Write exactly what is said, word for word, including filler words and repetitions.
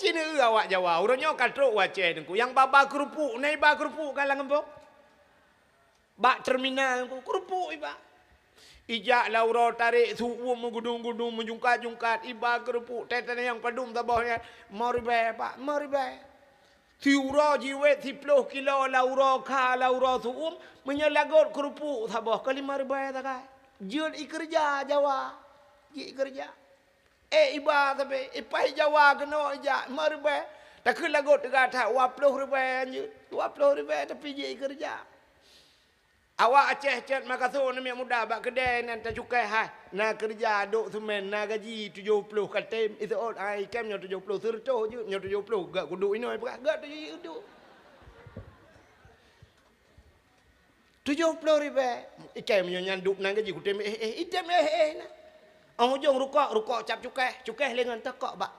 Ini awak Jawa, uroe nyoe ka trok u Aceh Teungku. Nyang ba-ba keurupuk, na iba keurupuk ka lam gampông. Bak terminal Teungku, keurupuk iba. Ijak lam uroe tarek su-uem meugudong-gudong, meujungkat-jungkat, iba keurupuk, teuh-teuh nyang padum saboh nyan, lima ribèe, Pak, lima ribèe. Siuroe jiwét siplôh kilo lam uroe kha, lam uroe su-uem, meunyoe lagot keurupuk saboh ka lima ribèe sagai. Jeuet ikeureuja Jawa, jeuet ikeureuja. Eh, iba sabe, ipai Jawa keunoe ijak, lima ribèe. Takheun lagot teuga that, dua ploh ribèe anjeut. Dua ploh ribèe tapi jeuet ikeureuja. Awak Aceh cot makaso aneuk muda bak keudè nan tacukèh hai. Na keureuja dok seumén, na gaji tujoh ploh ka tem. Iseuôt, ai, ikem nyoe tujoh ploh, seureutôh jeuet, nyoe tujoh ploh. Gak kuduek inoe peugah, gak tujoh ploh. Tujoh ploh ribèe. Ikai meunyoe nyan duek nan gaji kutem éh éh, item éh éh na. Óh ujong rukok, rukok cap cukèh, cukèh lé ngon tokok bak.